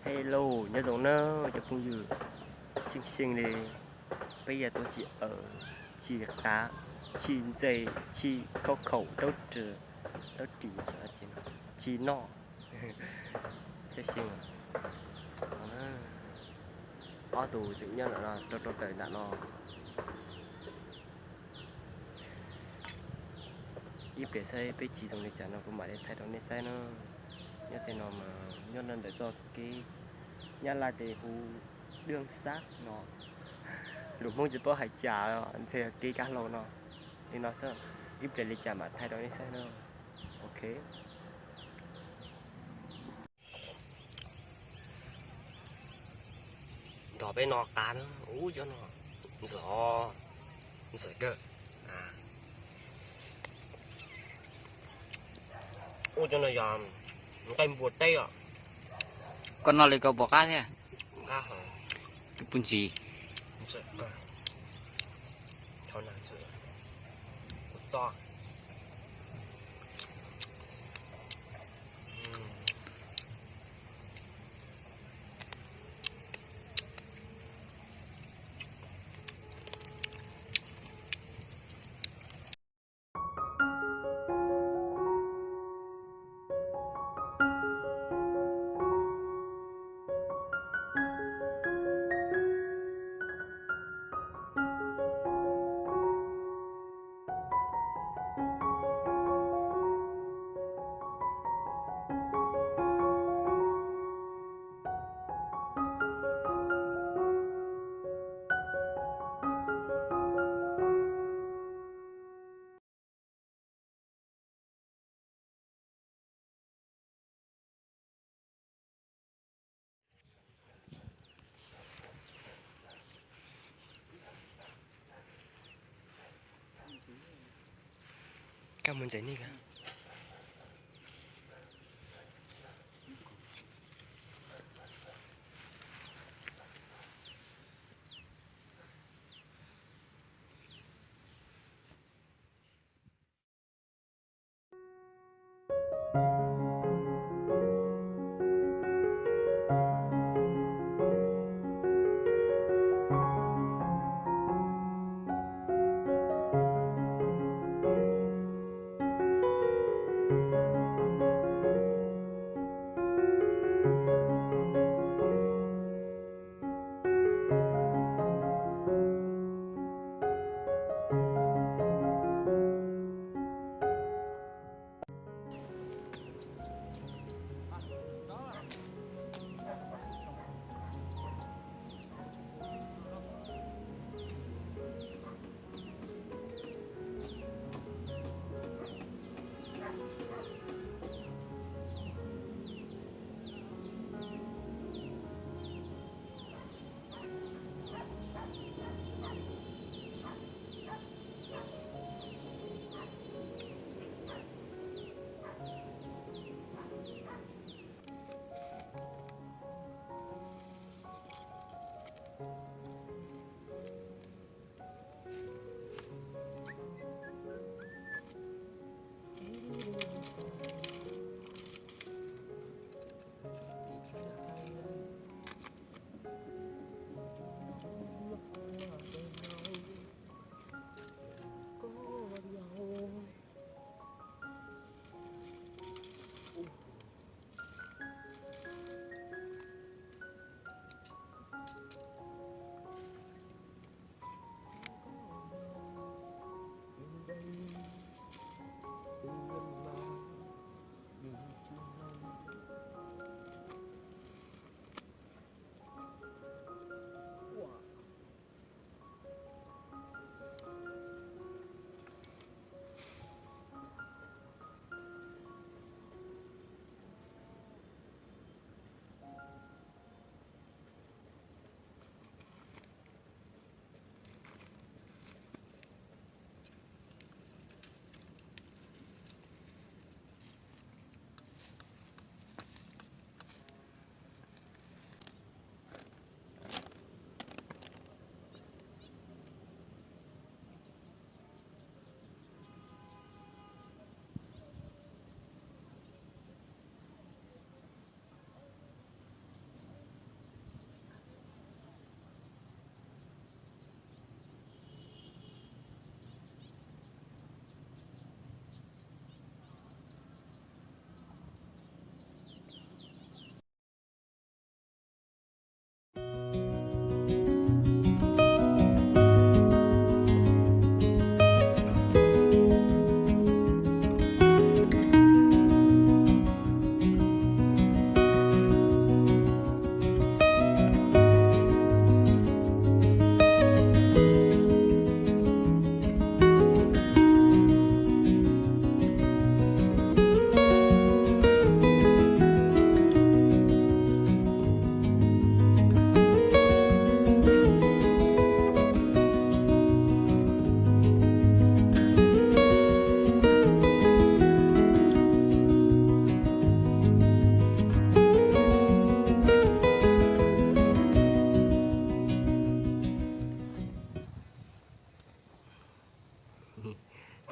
Hello, nyob zoo nawb cov phooj ywg. Xyeej xyeej li, peb yog tuaj tsis awm, tsis qav, tsis ntxes, tsis khaub khaum, dab ris, tsis noj. Xyeej xyeej. Ob tug tseem nyob ntawm no rau rau tawm nram no. Ib pliag saib peb tsis zoo li cas no kuv mam li thaij rau nej saib na. Nyob tej no mas nyob ntawm txoj kev Nyab Laj tes hu Dwj Xab no. Lus Hmoob tsis paub hais cas, ntshe yog kev kav hlau no. Li no xwb, ib pliag li cas mam thaij rau nej saib na. Ok. Nrog peb no qav na, ub cov no ntxim, ntxim kawg. Ub cov no yog nqaij npua teb os. Koj noj li koj puas qab thiab? Qab heev. Puj ntsis. Ntxim kawg. Thaum nag ntxim, kuv txob. Koj mus ntses nej kawg.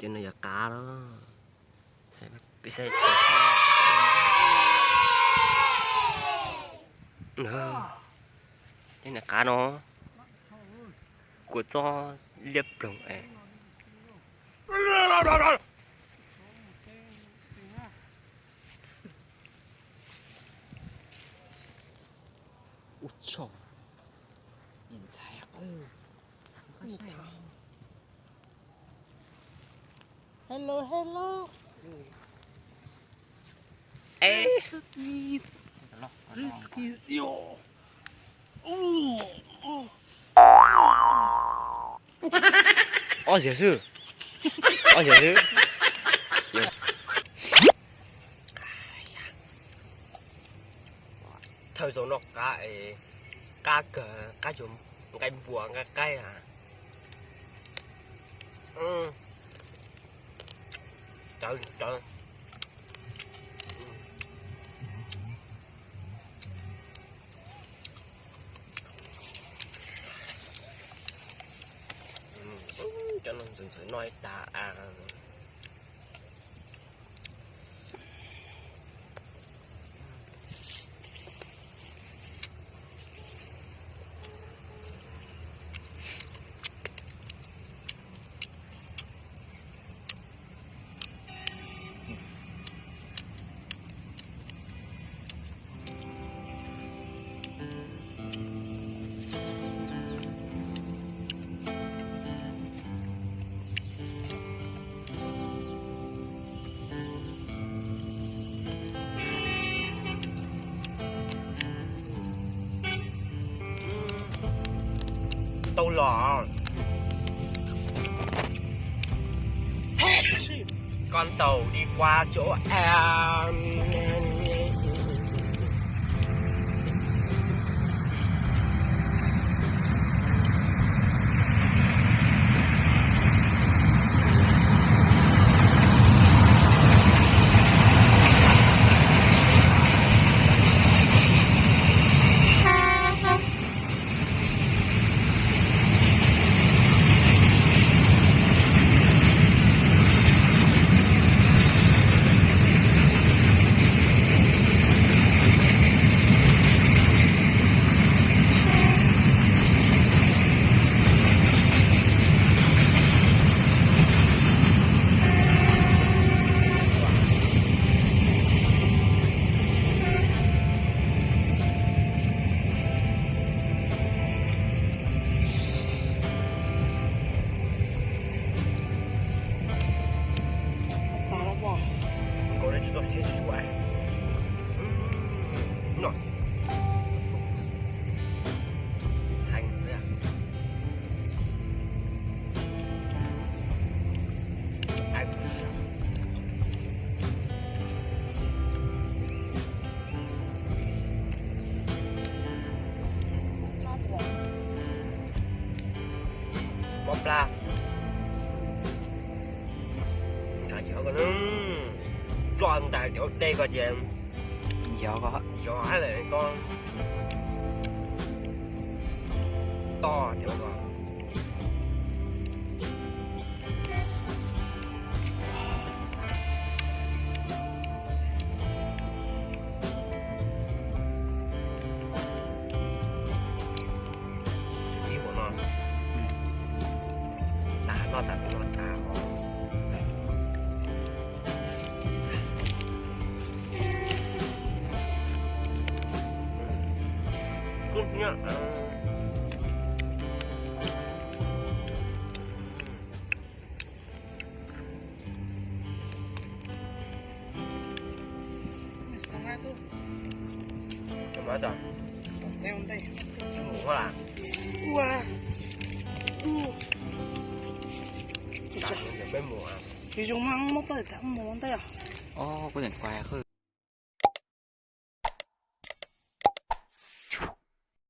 Ces no yog qav los, peb saib, qav no, kua txob liab ploog es. Hello, hello. Ob xyoos xwb, ob xyoos xwb. Thawj zaug noj qab, qab kawg, qab cuag nqaij npua nqaij qaib a. Cov, cov, cov no ntxim ntxim noj ib tag a. Tau los. Con tàu đi qua chỗ A. Nkaus no tsis tau siab tsis suav. No. Heev. Mob plab. Ntshav ntshav ko, ploj ntais cov dej ko ces yog ko, yog hab lawm ko, toj cov ko. Ib hua no, tas noj tas kuv no tas os. Kub hnyiab. Mus a, ua, peb mus. Zoo mas mob plab tas mus ua ntej os. Kuv tseem kuv hais qhwv.